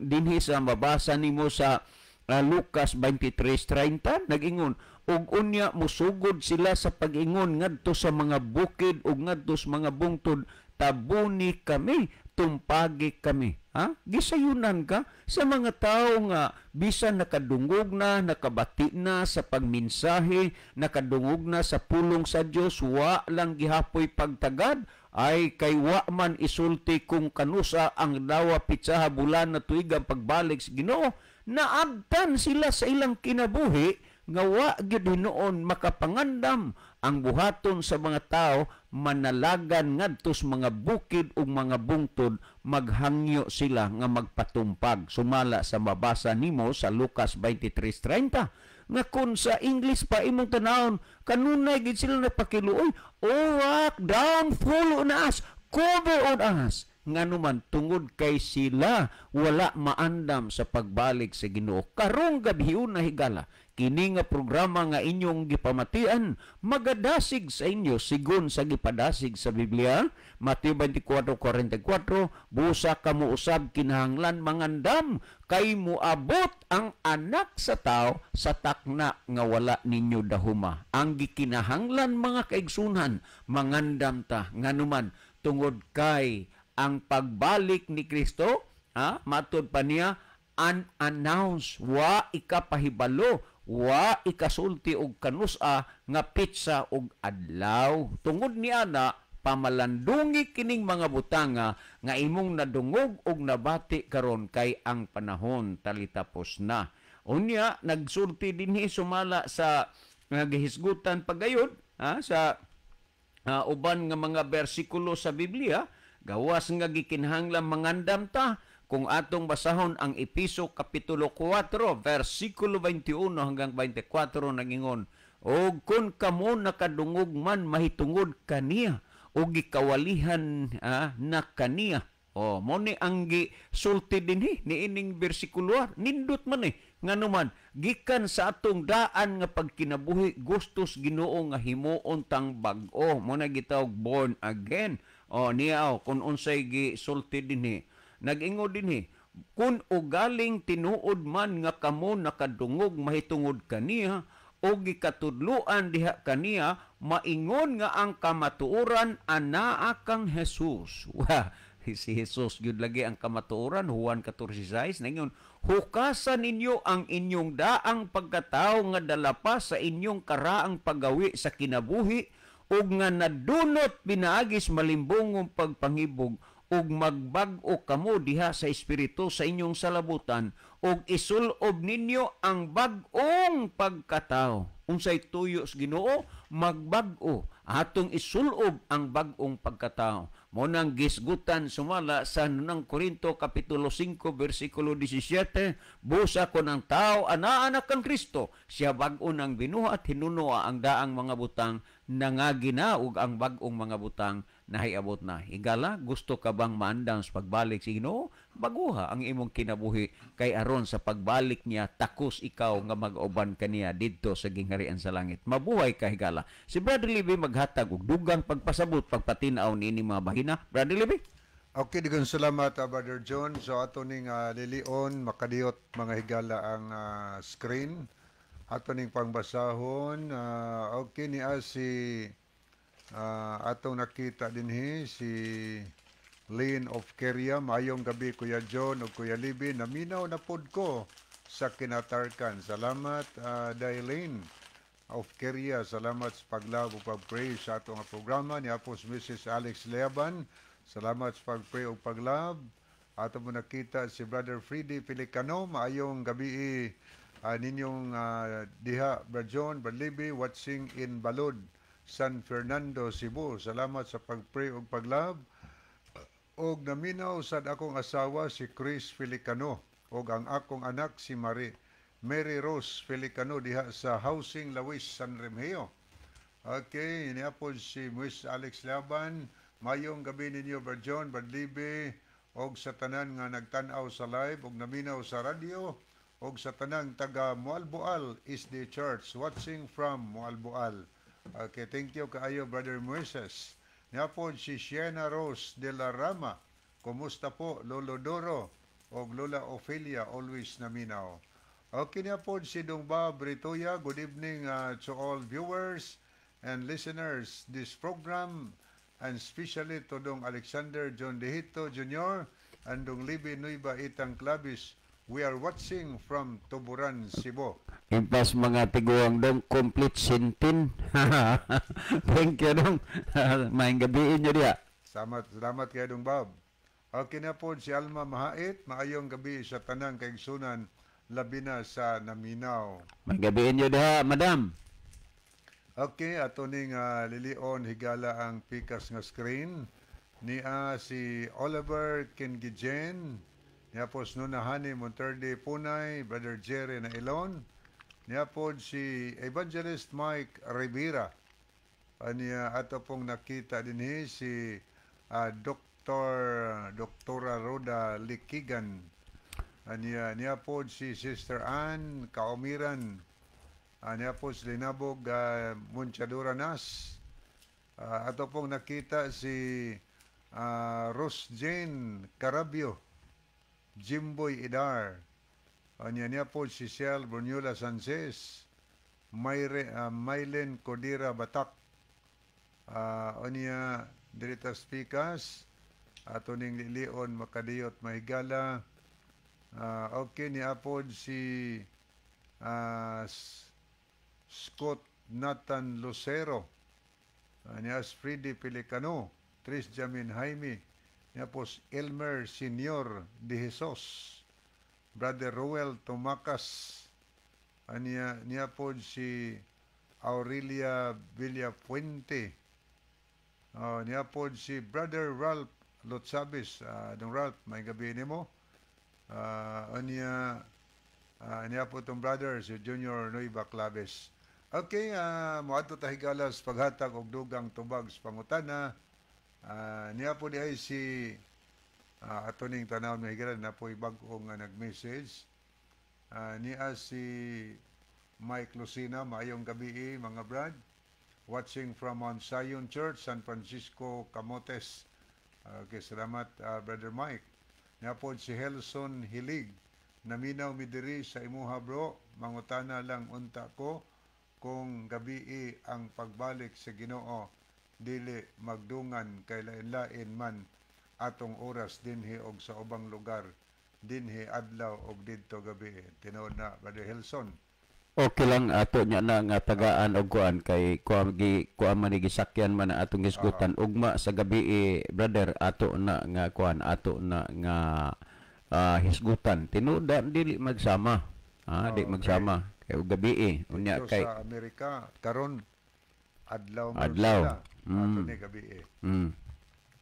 Dinhi sa mabasa nimo sa Lucas 23:30, nag-ingon og unya musugod sila sa pag-ingon ngadto sa mga bukid ug ngadto sa mga bungtod, "Tabuni kami, tumpagi kami." Ha? Gisayunan ka sa mga tao nga bisan nakadungog na, nakabati na sa pagminsahe, nakadungog na sa pulong sa Dios, wa lang gihapoy pagtagad. Ay kay wa man isulti kung kanusa ang dawa, pitsaha, bulan na tuig ang pagbalik sa Ginoo. Naabtan sila sa ilang kinabuhi nga wa gyud hinuon makapangandam ang buhaton sa mga tao, manalagan ngadto sa mga bukid ug mga bungtod, maghangyo sila nga magpatumpag sumala sa mabasa nimo sa Lucas 23:30, nga kun sa English pa imong tanawon, kanunay gid sila nagpakiluoy, "O rock, down fall on us, cover on us." Nganuman tungod kay sila wala maandam sa pagbalik sa Ginoo. Karong gabhiuna higala, kini nga programa nga inyong gipamatian magadasig sa inyo sigon sa gipadasig sa Biblia, Mateo 24:44, "Busa kamo usab kinahanglan mangandam, kay moabot ang Anak sa Tao sa takna nga wala ninyo dahuma." Ang gikinahanglan, mga kaigsunan, mangandam ta, nganuman tungod kay ang pagbalik ni Kristo, matud pa niya, unannounced, wa ikapahibalo, wa ikasulti og kanusa nga pitsa og adlaw. Tungod ni ana, pamalandungi kining mga butanga nga imong nadungog og nabati karon, kay ang panahon talitapos na. Unya nagsulti dinhi sumala sa gihisgutan pagayod, sa uban nga mga bersikulo sa Biblia, gawas nga gikinahanglan mangandam ta. Kung atong basahon ang Episo Kapitulo 4, versikulo 21 hanggang 24, nagingon, "Og kun kamo nakadungog man mahitungod kaniya, og gikawalihan na kaniya." O, mo ni ang gisulti dinhi niining bersikulo. Nindot man eh. Nganuman, gikan sa atong daan nga pagkinabuhi, gustos Ginoo nga himuon tang bag-o. Mo na gitawag born again. O, niya o, kung unsay gisulti dinhi. Nag-ingon dinhi, "Kun ugaling tinuod man nga kamo nakadungog mahitungod kaniya o gikatudloan diha kaniya, maingon nga ang kamatuoran anaa kang Jesus." Wah, si Jesus gyud lagi ang kamatuoran, Juan 14:6, ningon, "Hukasan ninyo ang inyong daang pagkatao nga dala pa sa inyong karaang paggawi sa kinabuhi, ug nga nadunot pinaagis malimbongong pagpangibog, ug magbag-o kamo diha sa espiritu sa inyong salabutan, ug isulob ninyo ang bag-ong pagkatao. Unsay tuyo sa Ginoo? Magbag-o. Atong isulob ang bag-ong pagkatao. Mo nang gisgutan sumala sa Unang Korinto kapitulo 5 bersikulo 17, busa kon ang tao anaa na kang Kristo, siya bag-o nang binuhat, hinunoa ang daang mga butang, nangagina ug ang bag-ong mga butang nahiabot na. Higala, gusto ka bang maandang sa pagbalik sa Ginoo? Baguha ang imong kinabuhi kay aron sa pagbalik niya takos ikaw nga mag-uban kaniya didto sa gingharian sa langit. Mabuhay ka, higala. Si Brother Libby maghatag og dugang pagpasabot, pagpatinaw niini mga bahina. Brother Libby? Okay, daghang salamat, Brother John. So ato ning lilion makadiyot, mga higala, ang screen. Ato ning pangbasahon. Okay ni si atong nakita dinhi si Lynn of Keria. Maayong gabi, Kuya John ug Kuya Libby. Naminaw na pod ko sa Kinatarkan. Salamat, Dailene of Keria. Salamat sa pag-love ug pag-pray sa atong programa. Ni Apos Mrs. Alex Leaban. Salamat sa pag-pray ug pag-love. Ato mo nakita si Brother Freddie Pelicano. Maayong gabi ninyong diha, Brad John, Brad Libby, watching in Balod, San Fernando, Cebu. Salamat sa pag-pray ug pag-love. Og naminaw sad akong asawa si Chris Felicano og ang akong anak si Mary Mary Rose Felicano diha sa Housing Lawis, San Remigio. Okay, niya po si Miss Alex Laban. Mayong gabi ninyo, Brad John, Brad Libby, og sa tanan nga nagtan-aw sa live og naminaw sa radyo og sa tanang taga Moalboal SDA Church watching from Moalboal. Okay, thank you kaayo, Brother Moises. Niya po si Sienna Rose de la Rama. Kumusta po, Lolo Doro og Lola Ophelia, always naminaw. Okay niya po si Dong Bob Ritoya. Good evening to all viewers and listeners this program and especially to Dong Alexander John Dehito Jr. and Dong Libby Nuiba Itang Clavis. We are watching from Tuburan, Cebu. Impas mga tiguang dong, complete sintin. Thank you, dong. Maayong gabi inyo diha. Salamat, salamat kay Dong Bob. Okay na po si Alma Mahait. Maayong gabi sa tanang kaigsunan, labi na sa naminaw. Maayong gabi inyo diha, madam. Okay, ato ning lilion, higala, ang pikas nga screen. Nia si Oliver Kingijen, niya po Nunahani Monterde Punay, Brother Jerry na Ilon, niya po si Evangelist Mike Rivera. Niya ato pong nakita din si Dr. Doktora Roda Likigan. Niya po si Sister Ann Kaumiran. Niya po si Linabog Munchadura Nas. Ato pong nakita si Rose Jane Carabio, Jimboy Idar. Niya po si Shell Brunula Sanchez, Mylen Codira Batak. Niya dirita speakers ato ning lilion makadiyot, mahigala. Okay ni apod si Scott Nathan Lucero. Niya si Freddy Pelicano, Tris Jamin Jaime, niya po si Elmer Senior De Jesus, Brother Ruel Tomakas, niya po si Aurelia Villafuente, niya po si Brother Ralph Lotsabis, Dong Ralph, maayong gabi nimo. Niya po itong brother, si Junior Nueva Claves. Okay, moadto ta, higala, sa paghatag og dugang tubag sa pangutana. Niya po di ay si ato ning tanaw na, higala, na po bag-o nga nag-message. Niya si Mike Lucina, maayong gabi, mga brad. Watching from Mount Zion Church, San Francisco, Camotes. Okay, salamat, Brother Mike. Niya po si Helson Hilig. Naminaw mi diri sa imuha, bro. Mangutana lang unta ko kung gabii ang pagbalik sa Ginoo, dili magdungan kay lain-lain man atong oras dinhi og sa ubang lugar, dinhi adlaw og didto gabi? Tinuod na, Brother Helson. Okay lang ato nya na nga tagaan og kuan kay kuan gi kuan man ni gisakyan man na atong hisgutan ugma sa gabi eh, brother, ato na nga kuan, ato na nga hisgutan tinuod dili magsama, di magsama kay og gabi eh, unya Dito kay sa Amerika karon adlaw man Adlaw. sila. Ato ni gabi eh.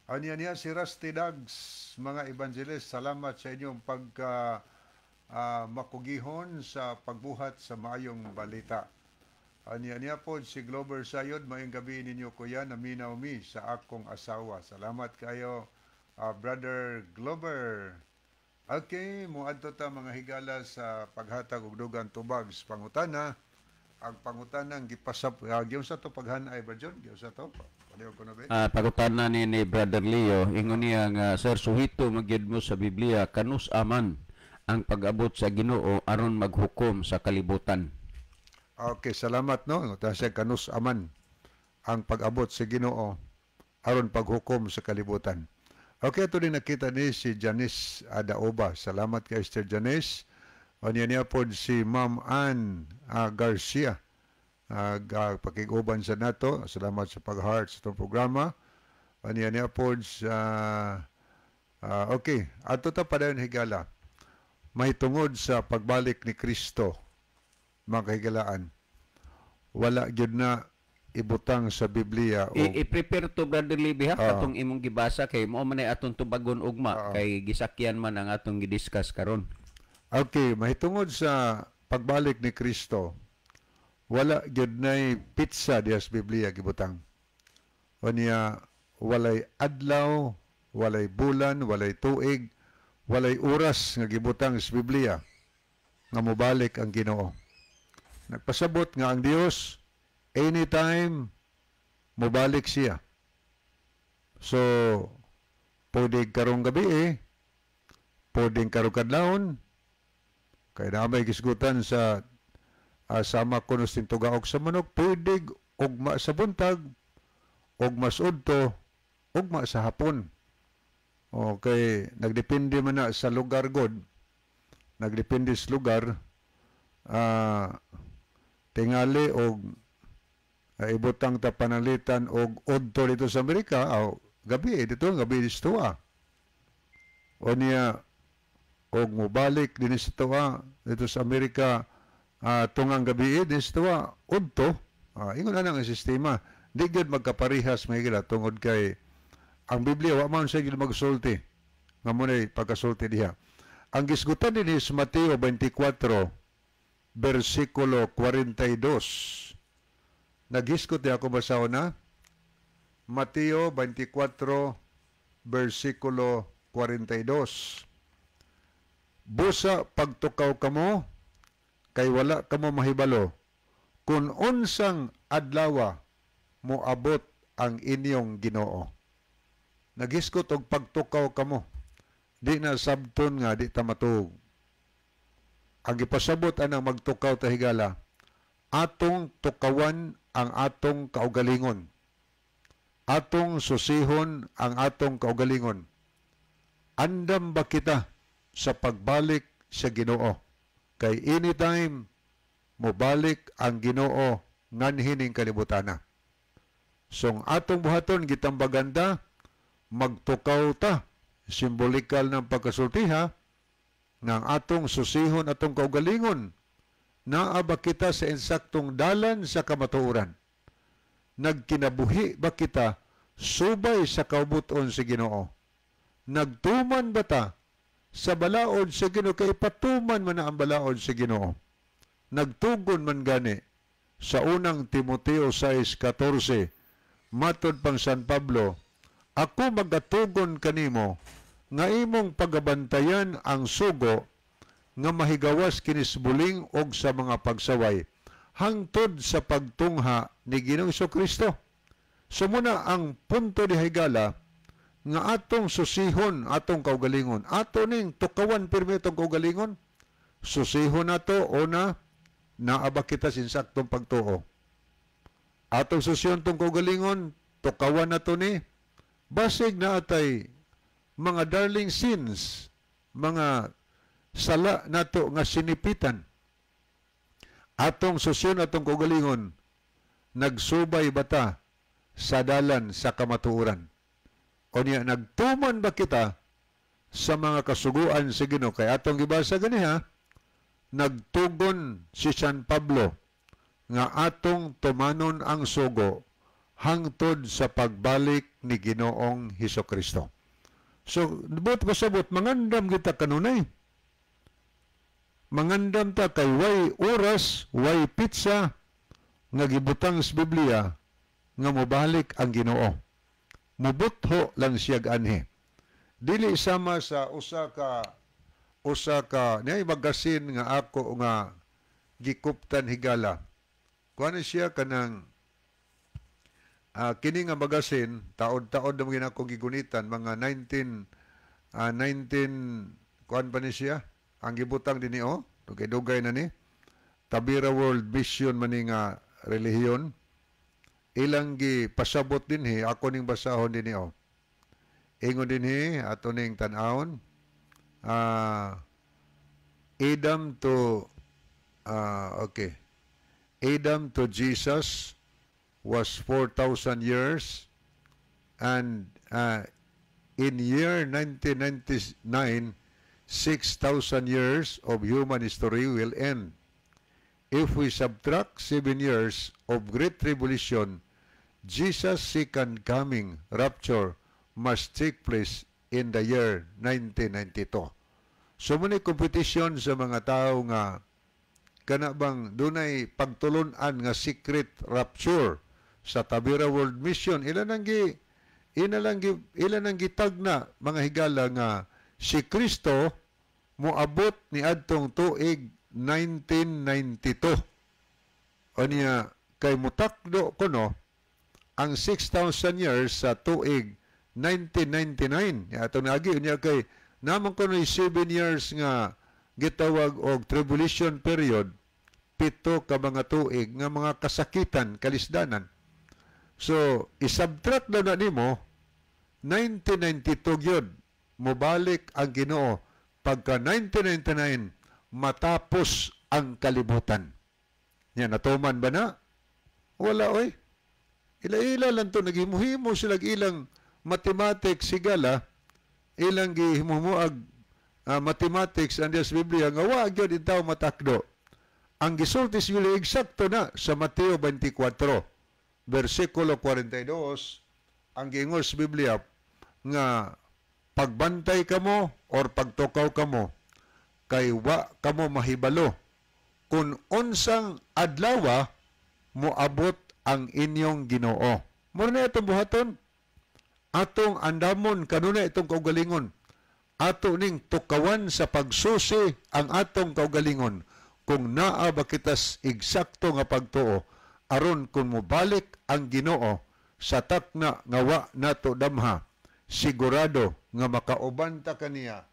Anya niya si Rusty Dags, mga evangelist, salamat sa inyong pagka makugihon sa pagbuhat sa maayong balita. Anya niya po si Glover Sayod, maayong gabi ninyo kuya, naminaw mi sa akong asawa. Salamat kayo, Brother Glover. Okay, muadto ta, mga higala, sa paghatag og dugang tubag sa pangutana. Ang pangutanang gipasap, giunsa to paghanay ba John? Giunsa to? Palihog ko na ba? Pangutana ni Brother Leo, ingon niya nga, "Sir, suhito magyud mo sa Biblia kanus aman ang pag-abot sa Ginoo aron maghukom sa kalibutan?" Okay, salamat, no. Ta siya kanus aman ang pag-abot sa Ginoo aron paghukom sa kalibutan. Okay, ito din nakita ni si Janice Adaoba. Salamat kay Esther Janice. O niya niya po si Ma'am Ann Garcia. Pakig-uban sa nato. Salamat sa pag-heart sa itong programa. O niya niya po sa... Okay, ato ta padayon, higala. May tungod sa pagbalik ni Kristo, mga kahigalaan, wala gyud na ibutang sa Biblia o I-prepare to, Brother Libby, ha, katong imong gibasa kay mao man ay atong tubagon ugma kay gisakyan man ang atong gidiscuss karon. Okay, mahitungod sa pagbalik ni Kristo, wala gyud nay petsa diha sa Biblia gibutang. Unya walay adlaw, walay bulan, walay tuig, walay oras nga gibutang sa Biblia nga mobalik ang Ginoo. Nagpasabot nga ang Dios anytime mobalik siya. So, pwede karong gabi eh, pwedeng karong kadlawon, kay na may gisgutan sa sama kuno tintugaok sa manok, pwede ugma sa buntag, ugma sa udto, ugma sa hapon. Okay, nagdepende man na sa lugar god. Nagdepende sa lugar, tingali og ibutang ta panalitan og udto dito sa Amerika, aw gabi eh, dito gabi dito sa tuwa. O niya og mobalik dinhi sa tuwa dito sa Amerika, tungang gabi eh, dinhi sa tuwa udto. Ingon na ang sistema. Di gyud magkaparehas, mga higala, tungod kay ang Biblia wa man siya gyud magsulti nga mo pagkasulti diha. Ang gisgutan dinhi sa Mateo 24 versikulo 42. Naghisgot di ako basahon na. Mateo 24 versikulo 42. "Busa pagtukaw kamo kay wala kamo mahibalo kung unsang adlawa moabot ang inyong Ginoo." Naghisgot og pagtukaw kamo. Di na sabton nga di ta matuog. Ang gipasabot anang magtukaw ta, higala, atong tukawan ang atong kaugalingon. Atong susihon ang atong kaugalingon. Andam ba kita sa pagbalik sa Ginoo? Kay anytime mobalik ang Ginoo nganhining kalibutana. So ang atong buhaton, gitambagan ta, magtukaw ta, simbolikal ng pagkasultiha, nga ang atong susihon atong kaugalingon, naa ba kita sa insaktong dalan sa kamatuoran? Nagkinabuhi ba kita subay sa kaubuton sa Ginoo? Nagtuman ba ta sa balaod sa Ginoo, kay ipatuman man na ang balaod sa Ginoo? Nagtugon man gani sa unang Timoteo 6:14, matod pang San Pablo, "Ako magatugon kanimo nga imong pagabantayan ang sugo nga mahigawas kinis buling og sa mga pagsaway hangtod sa pagtungha ni Ginoong Kristo." So muna ang punto ni higala nga atong susihon atong kaugalingon. Ato ning tukawan pirmi atong kaugalingon. Susihon nato una, naa ba kita sinsaktong pagtuo. Atong susihon tong kaugalingon, tukawan nato ni basig na atay mga darling sins, mga sala nato nga sinipitan. Atong susyon atong kaugalingon, nagsubay bata sa dalan sa kamatuoran? O niya, nagtuman ba kita sa mga kasuguan sa Ginoo? Kay atong gibasa ganiha, nagtugon si San Pablo nga atong tumanon ang sugo hangtod sa pagbalik ni Ginoong Hesukristo. So, buot pasabot, mangandam kita kanunay. Mangandam ta kay way oras, way pitsa nga gibutang sa Biblia nga mobalik ang Ginoo. Mubutho lang siya anhi. Dili sama sa usa ka niay magasin nga ako nga gikuptan higala. Kuan siya kanang kini nga magasin taod-taod na mga ako gigunitan mga 19 kuan pa ni siya ang gibutang dinhi oh, dugay-dugay na ni Tabira World Mission man ni nga relihiyon. Ilang gi pasabot dinhi, ako ning basahon dinhi oh. Ingon dinhi ato ning tan-awon, Adam to okay. Adam to Jesus was 4,000 years, and in year 1999, 6,000 years of human history will end. If we subtract 7 years of Great Tribulation, Jesus' second coming, rapture, must take place in the year 1992. So muna competition sa mga tao nga kana bang dunay pagtulun-an nga secret rapture sa Tabira World Mission. Ilan ang gitagna mga higala nga si Kristo moabot ni adtong tuig 1992. O niya, kay mutakdo kuno ang 6,000 years sa tuig 1999. Ato naagi niya kay naman kuno 7 years nga gitawag og tribulation period, 7 ka mga tuig nga mga kasakitan, kalisdanan. So, isubtract na nimo 1992 gyud mobalik ang Ginoo pagka 1999 matapos ang kalibutan. Yan, natuman ba na? Wala, oy. Ila-ila lang to, naghimuhimo sila ilang mathematics sigala, ilang gihimuhumuag mathematics ang sa Biblia, nga wa gyud intaw matakdo. Ang gisulti sa Biblia eksakto na sa Mateo 24, versikulo 42, ang giingon sa Biblia nga pagbantay kamo or pagtukaw kamo, kay wa kamo mahibalo kung unsang adlawa moabot ang inyong Ginoo. Mura na itong buhaton. Atong andamon kanunay itong kaugalingon. Ato ning tukawan sa pagsusi ang atong kaugalingon kung naa ba kitas eksakto nga pagtuo aron kung mobalik ang Ginoo sa takna nga wa nato damha, sigurado nga makauban ta kaniya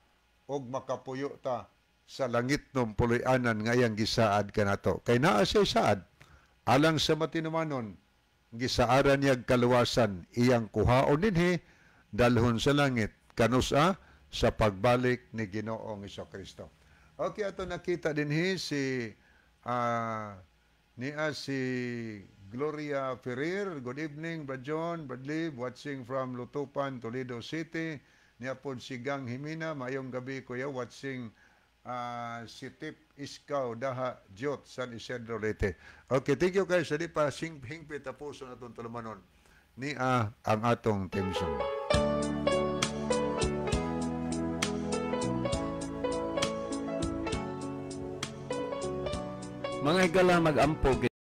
og makapuyo ta sa langit ng puloy-anan nga iyang gisaad kanato. Kay naa siya saad alang sa matinumanon, gisaaran niyag kaluwasan, iyang kuhaon dinhi dalhon sa langit kanusa sa pagbalik ni Ginoong Hesukristo. Okay, ato nakita dinhi si niya si Gloria Ferrer. Good evening, Brad John, Brad Liv, watching from Lutupan, Toledo City. Niya pod si Gang Himina, maayong gabi kuya, watching si Tip Iskaw Daha Jot, San Isidro Leyte. Okay, thank you guys. Di pa hingpit tapuson atong tulumanon niya ang atong team song. Mga higala, mag-ampo.